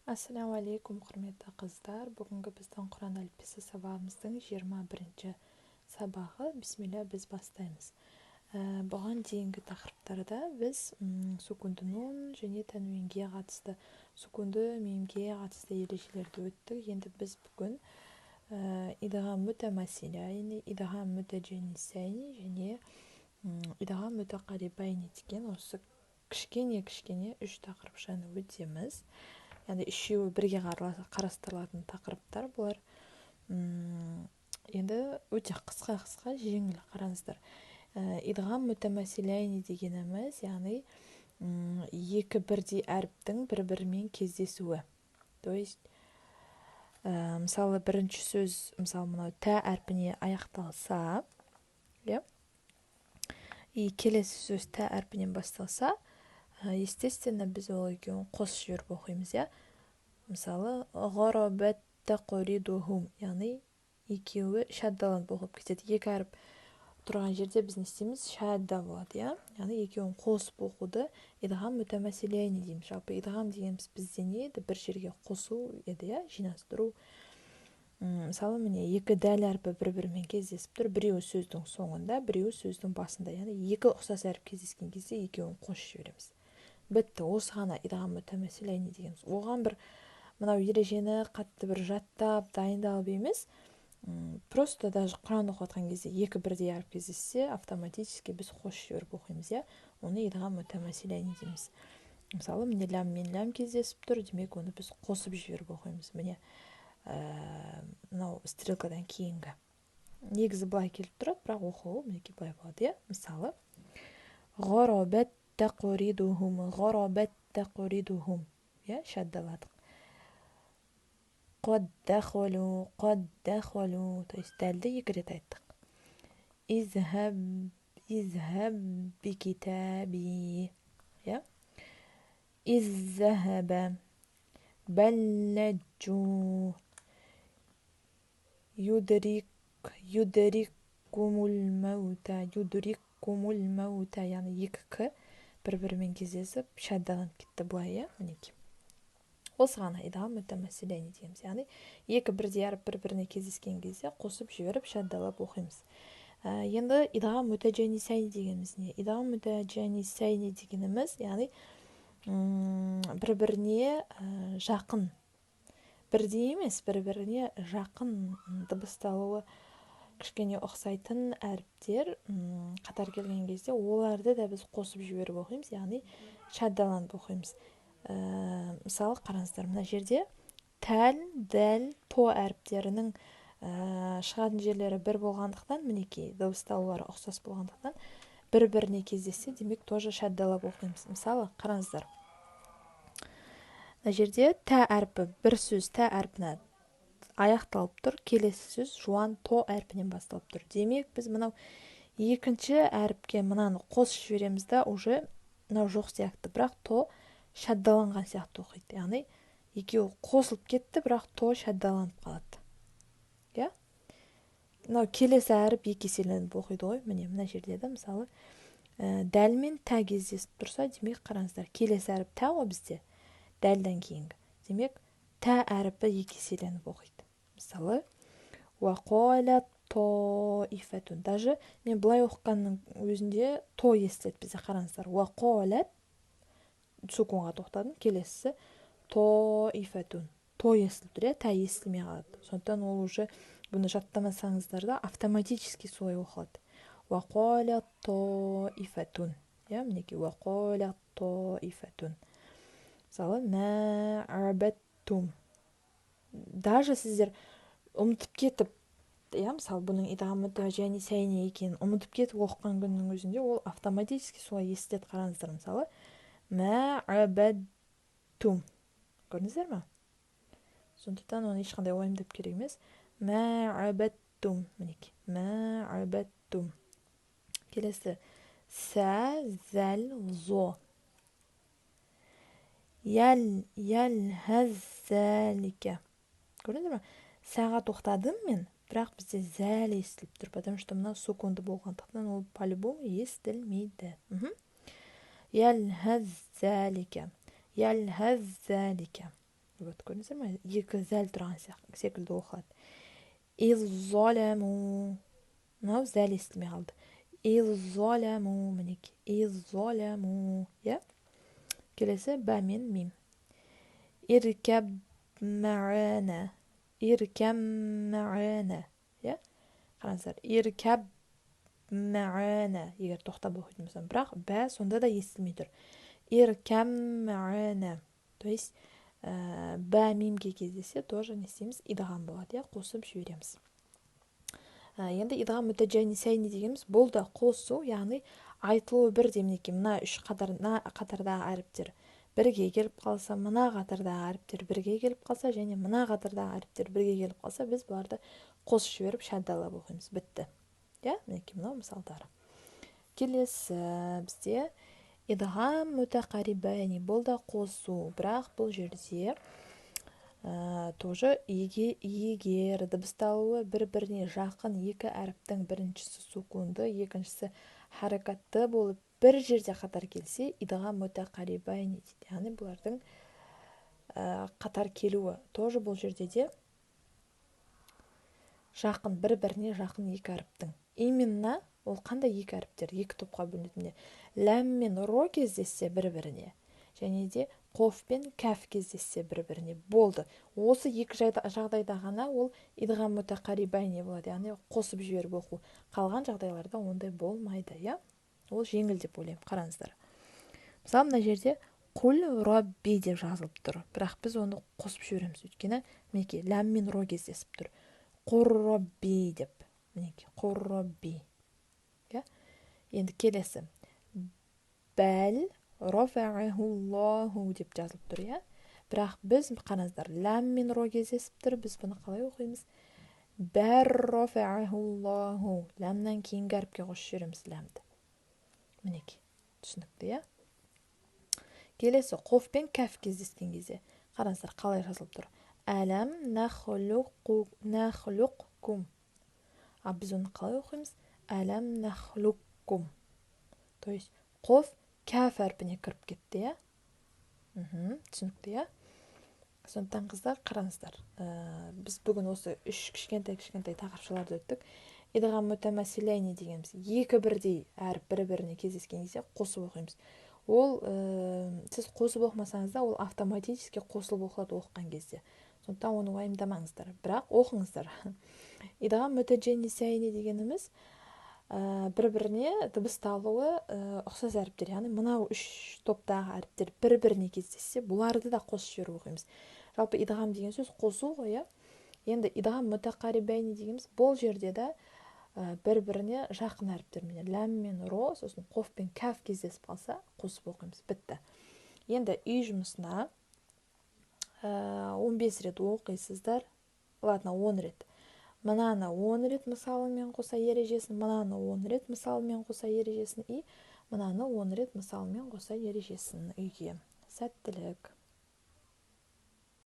Ассалаумағалейкум, құрметті қыздар! Бүгінгі біздің Құран әліппесі сабағымыздың 21-ші сабағы. Бисмилля, біз бастаймыз. Бұған дейінгі тақырыптарда біз сукунды нун және тәнуинге қатысты, сукунды мимге қатысты ережелерді өттік. Енді біз бүгін идғам мутамассиляйни, идғам мутаджанисайни және идғам мутақарибайни деген осы кішкене кішкене үш тақырыпшаны өтеміз. Яғни үшеуі бірге қарастырылатын тақырыптар бұлар. Енді өте қысқа қысқа, жеңіл. Қараңыздар, идғам мутамассиляйни дегеніміз, яғни екі бірдей әріптің бір бірімен кездесуі. То есть мысалы, бірінші сөз, мысалы, мынау тә әрпіне аяқталса, иә, и келесі сөз тә әрпінен басталса, естественно, біз ол екеуін қосып жіберіп оқимыз, иә. Мысалы, тақридухум, яғни екеуі шаддаланып оқылып кетеді. Екі әріп тұрған жерде біз не істейміз? Шадда болады, иә. Яғни екеуін қосып оқуды идғам мутамассиляйни дейміз. Жалпы, идғам дегеніміз бізде не еді? Бір жерге қосу еді, иә, жинастыру. Мысалы, міне, екі дәл әрпі бір бірімен кездесіп тұр: біреуі сөздің соңында, біреуі сөздің басында. Яғни екі ұқсас әріп кездескен кезде екеуін қосып жібереміз. Бітті, осы ғана идғам мутамассиляйни дегеніміз. Оған бір мынау ережені қатты бір жаттап, дайындалып емес, просто даже Құран оқып жатқан кезде екі бірдей әріп кездессе, автоматически біз қосып жіберіп оқимыз, иә. Оны идғам мутамассиляйни дейміз. Мысалы, міне, лям мен лям кездесіп тұр, демек, оны біз қосып жіберіп оқимыз. Міне, мынау стрелкадан кейінгі негізі былай келіп тұрады, бірақ оқылуы, мінекей, былай болады, иә. Мысалы, ғарабат тақридухум, ғарабат тақридухум, иә, шаддаладық. Қад дахалу, қад дахалу, то есть дәлді екі рет айттық. Изхаб, изхаб бикитаби, иә. Из захаба, бәл ләджу, юдрик, юдриккумул маута, юдриккумул маута, яғни екі к бір бірімен кездесіп, шаддаланып кетті былай, иә. Мінекей, осы ғана идғам мутамассиляйни дегеніміз, яғни екі бірдей әріп бір біріне кездескен кезде қосып жіберіп, шаддалап оқимыз. Енді идғам мутаджанисайни дегеніміз не? Идғам мутаджанисайни дегеніміз, яғни бір біріне жақын, бірдей емес, бір біріне жақын, дыбысталуы кішкене ұқсайтын әріптер қатар келген кезде оларды да біз қосып жіберіп оқимыз, яғни шаддаланып оқимыз. Мысалы, қараңыздар, мына жерде тәл, дәл, то әріптерінің шығатын жерлері бір болғандықтан, мінекей, дыбысталулары ұқсас болғандықтан, бір біріне кездессе, демек, тоже шаддалап оқимыз. Мысалы, қараңыздар, мына жерде тә әрпі, бір сөз тә әрпіне аяқталып тұр, келесі сөз жуан то әрпінен басталып тұр. Демек, біз мынау екінші әріпке мынаны қосып жібереміз да, уже мынау жоқ сияқты, бірақ то шаддаланған сияқты оқиды. Яғни екеуі қосылып кетті, бірақ то шаддаланып қалады, иә. Мынау келесі әріп екі еселеніп оқиды ғой. Міне, мына жерде де, мысалы, дәл мен тә кездесіп тұрса, демек, қараңыздар, келесі әріп тә ғой бізде дәлден кейінгі, демек, тә әріпі екі еселеніп оқиды. Мысалы, тоифатун. Даже мен былай оқығанның өзінде то естіледі бізде. Қараңыздар, уақалат, сукунға тоқтадым, келесісі тоифатун, то естіліп тұр, иә, тә естілмей қалады. Сондықтан ол уже бұны жаттамасаңыздар да, автоматически солай оқылады: уақала тоифатун, иә. Мінекей, уақала тоифатун. Мысалы, мә абаттум. Даже сіздер ұмытып кетіп, иә, мысалы, бұның идғам мутаджанисайни екенін ұмытып кетіп оқыған күннің өзінде ол автоматически солай естіледі. Қараңыздар, мысалы, мә абаттум, көрдіңіздер ма? Сондықтан оны ешқандай уайымдап керек емес. Мә абаттум, мінекей, мә абаттум. Келесі сә, зәл, зо. Ял, ялхаз, көрдіңіздер ма? Сәға тоқтадым мен, бірақ бізде зәл естіліп тұр, потому что мынау сукунды болғандықтан, ол по любому естілмейді. Ялхаз залика, ялхаз залика. Вот, көрдіңіздер ме, екі зәл тұрған секілді оқылады. Иззоляму, мынау зәл естілмей қалды. Иззоляму, мінекей, иззоляму, иә. Келесі бә мен мим. Иркәб мәәна, иркәм мәәна, иә. Қараңыздар, иркәб мәәна, егер тоқтап оқитын болсам, бірақ бә сонда да естілмей тұр. Иркәм мәәна, то есть бә мимге кездессе, тоже не істейміз, идғам болады, иә, қосып жібереміз. Енді идғам мүтәжанисәйни дегеніміз бұл да қосу, яғни айтылуы бірдей. Мінекей, мына үш қатар, мына қатардағы әріптер бірге келіп қалса, мына қатардағы әріптер бірге келіп қалса және мына қатардағы әріптер бірге келіп қалса, біз бұларды қосып жіберіп шәддалап оқимыз, бітті, иә. Мінекей, мынау мысалдары. Келесі бізде идғам мүтақарибәйни, бұл да қосу, бірақ бұл жерде тоже егер дыбысталуы бір-біріне жақын екі әріптің біріншісі сукунды, екіншісі харакатты болып бір жерде қатар келсе, идғам мүтақарибәйни дейді, яғни бұлардың қатар келуі. Тоже бұл жерде де жақын, бір-біріне жақын екі әріптің, именно ол қандай екі әріптер, екі топқа бөлінетін: ләм мен ро кездессе бір-біріне және де қоф пен кәф кездессе бір-біріне, болды. Осы екі жағдайда ғана ол идғам мүтақарибәйни болады, яғни қосып жіберіп оқу. Қалған жағдайларда ондай болмайды, иә. Ол жеңіл деп ойлаймын. Қараңыздар, мысалы, мына жерде құл робби деп жазылып тұр, бірақ біз оны қосып жібереміз, өйткені мінекей ләм мен ро кездесіп тұр. Құр робби деп, мінекей, құр робби, иә. Енді келесі бәл рафаахуллаху деп жазылып тұр, иә. Бірақ біз, қараңыздар, ләм мен ро кездесіп тұр, біз бұны қалай оқимыз? Бәр рафаахуллаху, ләмнен кейінгі әріпке қосып жібереміз ләмді, мінекей, түсінікті, иә. Келесі қоф пен кәф кездескен кезде, қараңыздар, қалай жазылып тұр: әләм нахлуқкум. А біз оны қалай оқимыз? Әләм нахлуккум, то есть қоф кәф әрпіне кіріп кетті, иә. Түсінікті, иә. Сондықтан, қыздар, қараңыздар, біз бүгін осы үш кішкентай кішкентай тақырыпшаларды өттік. Идғам мүтәмәсиләйни дегеніміз екі бірдей әріп бір біріне кездескен кезде қосып оқимыз. Ол сіз қосып оқымасаңыз да, ол автоматически қосылып оқылады оқыған кезде, сондықтан оны уайымдамаңыздар, бірақ оқыңыздар. Идғам мүтәжанисәйни дегеніміз бір біріне дыбысталуы ұқсас әріптер, яғни мынау үш топтағы әріптер бір біріне кездессе, бұларды да қосып жіберіп оқимыз. Жалпы идғам деген сөз қосу ғой, иә. Енді идғам мүтақарибәйни дегеніміз бұл жерде де бір біріне жақын әріптер, міне, ләм мен ро, сосын қоф пен кәф кездесіп қалса, қосып оқимыз, бітті. Енді үй жұмысына 15 рет оқисыздар, ладно, 10 рет. Мынаны 10 рет мысалымен қоса ережесін, мынаны 10 рет мысалымен қоса ережесін и мынаны 10 рет мысалымен қоса ережесін үйге. Сәттілік!